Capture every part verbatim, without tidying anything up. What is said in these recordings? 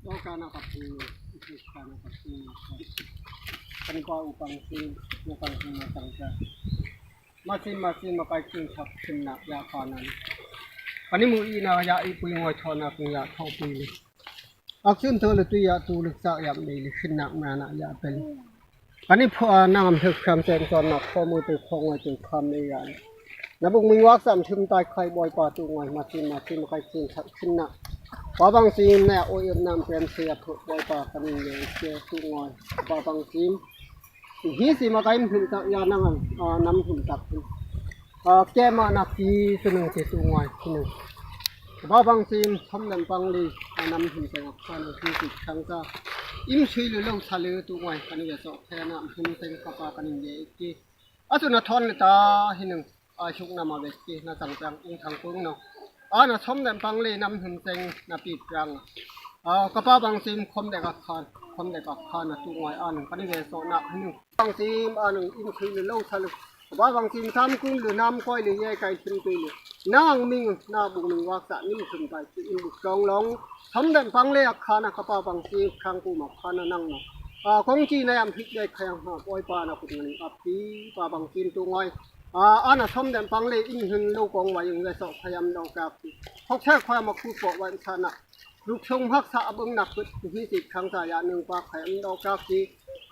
Tokana kapung, tokana kapung. Kani pa upang sin, upang sin masang sa. Masin masin makai sin sak sin nak ya kanan. Kani mu ina ya ipui ngoi thona kung ya thopui li. Aksun thole tu ya tu lek sa ya mei li sin nak mana ya pel. Kani pho a nangam thek kham sen son nak pho mu tu pho ngoi tu kham ne ya. Na buk ming wak sam thum tai khai boi pa tu ngoi masin masin makai sin sak sin nak. Pa bang sim na oi em nam prem se ya pho boi pa kani ne se tu ngoi. Pa bang sim. Hi si makai thum tak ya nangam a nam thum tak. A ke ma nak ki sunung se tu ngoi sunung. Ba bang sim thom lem pang li a nam him seng a khan a hi si khang sa. Im sui lu lo sa lu tu ngoi kani ya so khe nam him seng kapa kani ye ki. A su na thon le ta hi nung a suk na ma wek ki na sang pang ung thang kung no. A na thom lem pang li nam him seng na pi prang. A kapa bang sim khom de ka khan khom de ka khan a tu ngoi a nung kani ye so na hi nung. Bang sim a nung im khui lu lo sa lu. Ba bang sim sam kum lu nam koi lu ye kai sim tui lu. Nang ming na bung ming wak sa nim sim tai si im buk song long. Thom den pang le a khan a kapa bang sim khang kum a khan a nang no. A kong chi na yam hik ye khayang ha koi pa na kut ngin ap ti pa bang sim tu ngoi. A ana thom den pang le im hin lo kong wa yung le so khayam lo kap ti. Hok sa khayam a khu po wa sa na. Luk song hak sa a bung nak kut hi si khang sa ya nung pa khayam lo kap ti.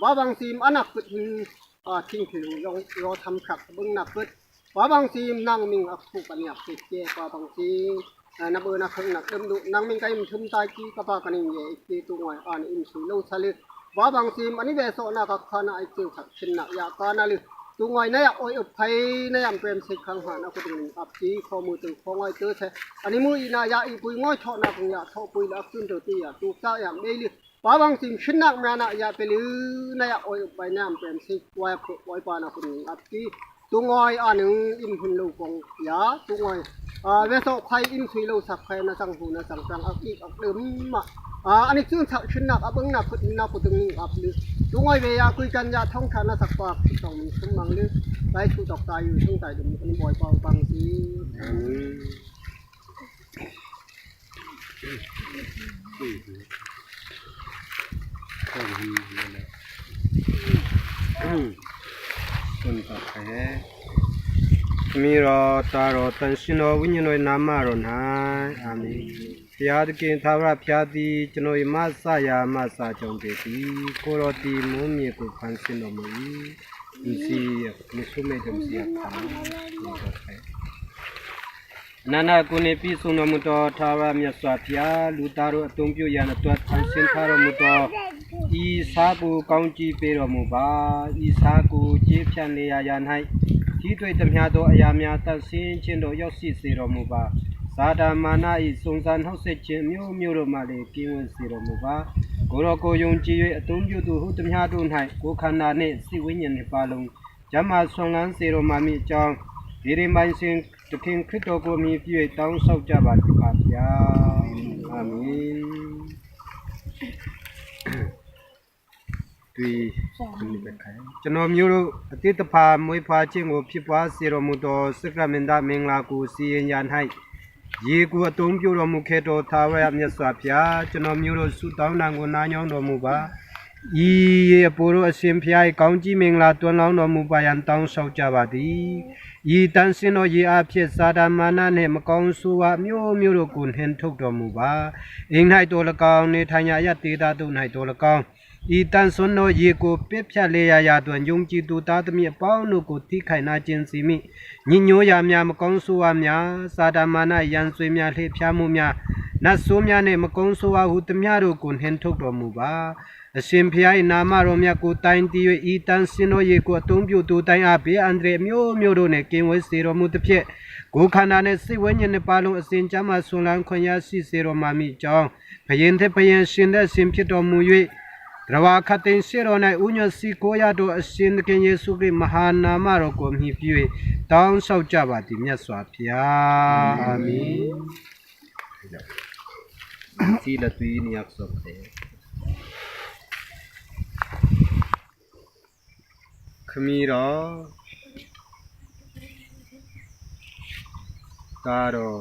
Ba bang sim a nak kut hin. A thing thing rong ro tham khak bung nak kut. Ba bang sim nang ming a khu kan yak kut ke ba bang sim. A na beu na khang nak dem du nang ming kai im thum tai ki kapa kani ye ki tu ngoi an im sui lo sa le. Ba bang sim ani ve so na ka khan a ai tiu sak sin nak ya ka na le. Tu ngoi na ya oi up phai na yam prem se khang ha na kut ning ap ti kho mu tu kho ngoi tu se. Ani mu ina ya ipui ngoi tho na kung ya thopui la sun tu ti ya tu ta ya mei le. Pa bang sim sin nak mra na ya pe lu na ya oi bai nam prem si wai khu wai pa na khu ning ap ti. Tu ngoi a nung im hun lu kong ya tu ngoi. A ve so khai im sui lo sak khai na sang hu na sang sang ak ik ak lum ma. A ani sun sak sin nak a bang nak kut na kut ning ap lu. Tu ngoi ve ya kui kan ya thong kha na sak pa thong min sum mang lu. Tai su tok tai yu sung tai dum ni boi pa bang si. Amen. Khmih rao ta rao သန့်ရှင်းသောဝိညာဉ်တော်နာမတော်၌အာမင်။ ဘုရားသခင်ထာဝရဘုရားသည်ကျွန်တော်၏မစရာမစကြောင့်ဖြစ်သည်။ ကိုယ်တော်သည်မိုဃ်းမြေကိုဖန်ဆင်းတော်မူ၏။ မစီမဆုမဲ့တမစီအခါ အနန္တကိုယ်နှင့်ပြည့်စုံတော်မူသောထာဝရမြတ်စွာဘုရား၊ လူသားတို့အသုံးပြုရန်အတွက်ဖန်ဆင်းထားတော်မူသော ဤဆားကိုကောင်းကြီးပေးတော်မူပါ။ ဤဆားကိုကျဲဖြန့်နေရာရာ၌ထိတွေ့သမျှသောအရာများသန့်ရှင်းခြင်းသို့ရောက်ရှိစေတော်မူပါ။ စာတန်မာန၏စုံစမ်းနှောင့်ယှက်ခြင်းအမျိုးမျိုးတို့မှလည်းကင်းဝေးစေတော်မူပါ။ ကိုယ်တော်ကိုယုံကြည်၍အသုံးပြုသူဟူသမျှတို့၌ကိုယ်ခန္ဓာနှင့်စိတ်ဝိညာဉ်နှစ်ပါးလုံးကျန်းမာစွမ်းလန်းစေတော်မူမည်အကြောင်း၊ ဒီနေ့ပိုင်ရှင်သခင်ခရစ်တော်ကိုအမည်ပြု၍တောင်းလျှောက်ကြပါသည်ပါဘုရား။ အာမင်။ ကျွန်တော်မျိုးတို့အသစ်တစ်ဖန်မွေးဖွားခြင်းကိုဖြစ်ပွားစေတော်မူသောစက္ကရမင်တမင်္ဂလာကိုစီရင်ရာ၌ရေကိုအသုံးပြုတော်မူခဲ့သောထာဝရမြတ်စွာဘုရား၊ ကျွန်တော်မျိုးတို့ဆုတောင်းတံကိုနားညွှန်းတော်မူပါ။ ဤရေအပိုတို့အရှင်ဘုရား၏ကောင်းကြီးမင်္ဂလာသွန်လောင်းတော်မူပါရန်တောင်းလျှောက်ကြပါသည်။ ဤသန့်ရှင်းသောရေအားဖြင့်စာတန်မာနနှင့်မကောင်းဆိုးဝါးအမျိုးမျိုးတို့ကိုနှင်ထုတ်တော်မူပါ။ အိမ်၌သို့လည်းကောင်း၊ နေထိုင်ရာအရပ်ဒေသတို့၌သို့လည်းကောင်း၊ ဤသန့်ရှင်းသောရေကိုပယ်ဖြတ်လေရာရာတွင်ယုံကြည်သူသားသမီးအပေါင်းတို့ကိုထိခိုက်နာကျင်စေမည့်ညစ်ညူးရာများ၊ မကောင်းဆိုးဝါးများ၊ စာတန်မာနရန်စွဲများ၊ လှည့်ဖြားမှုများ၊ နတ်ဆိုးများနှင့်မကောင်းဆိုးဝါးဟူသမျှတို့ကိုနှင်ထုတ်တော်မူပါ။ အရှင်ဘုရား၏နာမတော်မြတ်ကိုတိုင်တည်၍၊ ဤသန့်ရှင်းသောရေကိုအသုံးပြုသူတိုင်းအား၊ အန္တရာယ်အမျိုးမျိုးတို့နှင့်ကင်းဝေးစေတော်မူသဖြင့်၊ ကိုယ်ခန္ဓာနှင့်စိတ်ဝိညာဉ်နှစ်ပါးလုံးအစဉ်ကျန်းမာစွမ်းလန်းခွင့်ရရှိစေတော်မူမည်အကြောင်း၊ ဘုရင်သ့ၣ်ဘုရင်ရှင်သ့ၣ်အရှင်ဖြစ်တော်မူ၍၊ သရဝါခတ်သိမ်းရှေ့တော်၌ဦးညွတ်စည်းကိုးရသောအရှင်သခင်ယေရှုခရစ်မဟာနာမတော်ကိုအမည်ပြု၍တောင်းလျှောက်ကြပါသည်မြတ်စွာဘုရား။ အာမင်။ စီလသွီနီယက်စော့ဖဲ ခမီးတော် သားတော်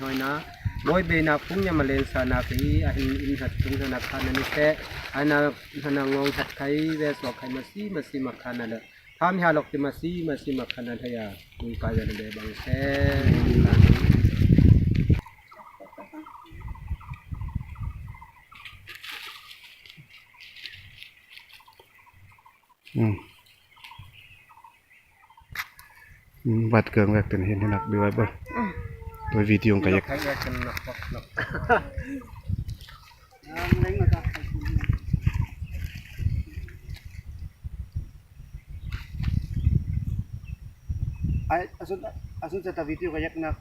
Hoi na, moi bei na pung nya malen sa na ki, a hin in hat pung na kha na ni te, a na, na ngong hat khai, ve so khai masi, masi ma kha na le. Tham hia lok ti masi, masi ma kha na thaya, pung ka ya le bang se. Hmm. Hmm, bat keng wek ten hin hinak bi wai bol. Hmm. Bol video ka yek. Ai, asun, asun sa ta video ka yek nak.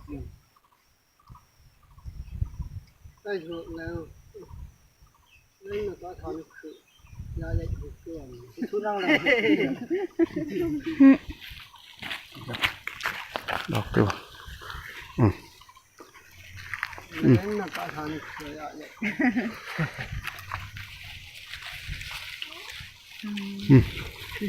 Ai, ho, na. Nang na ka than ku. Ya, ya, ku, ku, am. Ku, ku, nang, nang. Oke. Hmm. Nang na ka than ku, ya, ya. Hmm.